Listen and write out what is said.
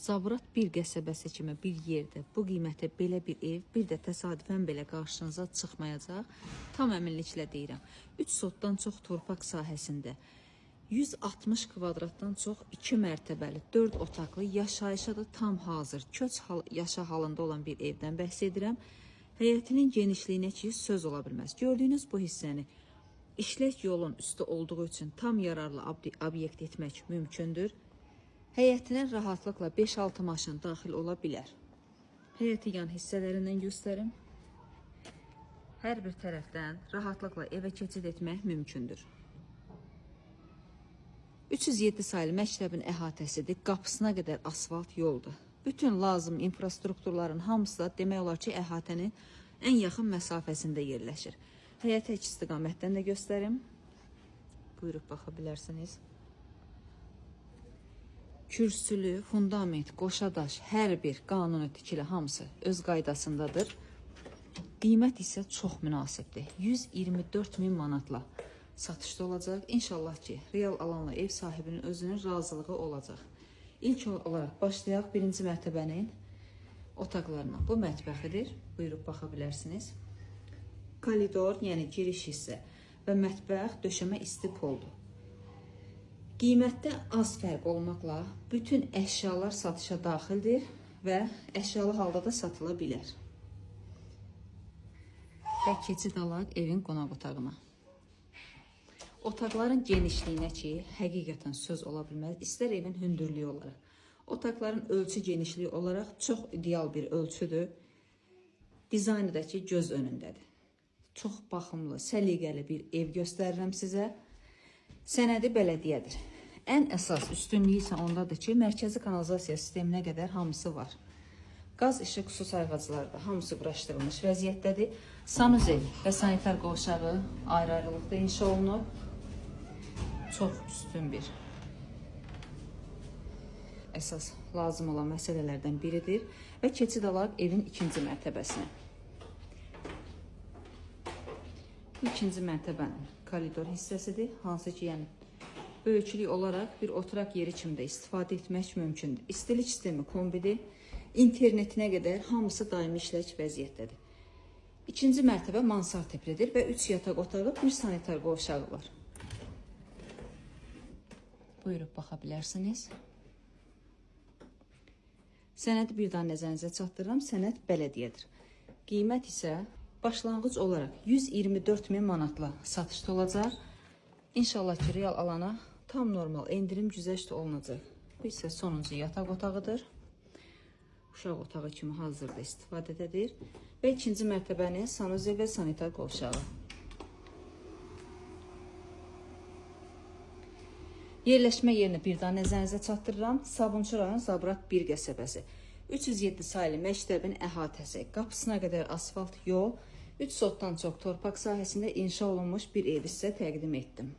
Zabrat bir qəsəbəsi kimi bir yerdə bu qiymətə belə bir ev bir də təsadüfən belə qarşınıza çıxmayacaq. Tam əminliklə deyirəm. 3 sotdan çox torpaq sahəsində 160 kvadratdan çox 2 mərtəbəli, 4 otaqlı, yaşayışa da tam hazır, köç yaşa halında olan bir evdən bəhs edirəm. Həyətinin genişliyinə ki söz ola bilməz. Gördüyünüz bu hissəni işlək yolun üstü olduğu üçün tam yararlı obyekt etmək mümkündür. Həyətinə rahatlıqla 5-6 maşın daxil ola bilər. Həyəti yan hissələrindən göstərim. Hər bir tərəfdən rahatlıqla evə keçid etmək mümkündür. 307 saylı məktəbin əhatəsidir. Qapısına qədər asfalt yoldur. Bütün lazım infrastrukturların hamısı da demək olar ki, əhatənin ən yaxın məsafəsində yerləşir. Həyətə iki istiqamətdən də göstərim. Buyurub baxa bilərsiniz. Kürsülü, fundament, qoşa daş, hər bir qanuni tikili hamısı öz qaydasındadır. Qiymət isə çox münasibdir. 124 min manatla satışda olacaq. İnşallah ki, real alanla ev sahibinin özünün razılığı olacaq. İlk olaraq başlayaq birinci mərtəbənin otaqlarına. Bu mətbəxidir. Buyurub baxa bilərsiniz. Koridor, yəni giriş hissə və mətbəx döşəmə isti poldur. Qiymətdə az fərq olmaqla bütün əşyalar satışa daxildir və əşyalı halda da satıla bilər. Və keçid alaq evin qonaq otağına. Otaqların genişliyinə ki, həqiqətən söz ola bilməz. İstər evin hündürlüyü olaraq, otaqların ölçü genişliyi olaraq çox ideal bir ölçüdür. Dizaynı da ki, göz önündədir. Çox baxımlı, səliqəli bir ev göstərirəm sizə. Sənədi bələdiyyədir. Ən əsas üstünlüyü isə ondadır ki, mərkəzi kanalizasiya sisteminə qədər hamısı var. Qaz, işıq, su sayğacları da hamısı quraşdırılmış vəziyyətdədir. Sanuzel və sanitar qovşağı ayrı-ayrılıqda inşa olunub. Çox üstün bir əsas lazım olan məsələlərdən biridir və keçid alaq evin ikinci mərtəbəsinə. Bu ikinci mərtəbənin koridor hissəsidir, hansı ki, yəni böyüklük olaraq bir oturaq yeri kimi də istifadə etmək mümkündür. İstilik sistemi kombidir, internetinə qədər hamısı daimi işlək vəziyyətdədir. İkinci mərtəbə mansard tiplidir və 3 yataq otağı, bir sanitar qovşağı var. Buyurub baxa bilərsiniz. Sənədi bir daha nəzərinizə çatdırıram. Sənəd bələdiyyədir. Qiymət isə başlanğıc olaraq 124 min manatla satışda olacaq. İnşallah ki, real alana tam normal endirim güzəşt olunacaq. Bu isə sonuncu yataq otağıdır. Uşaq otağı kimi hazırda istifadədədir. Və ikinci mərtəbənin sanuzel və sanitar qovşağı. Yerləşmə yerini bir daha nəzərinizə çatdırıram. Sabunçu rayon Zabrat 1 qəsəbəsi. 307 saylı məktəbin əhatəsi. Qapısına qədər asfalt yol, 3 sotdan çox torpaq sahəsində inşa olunmuş bir evi sizə təqdim etdim.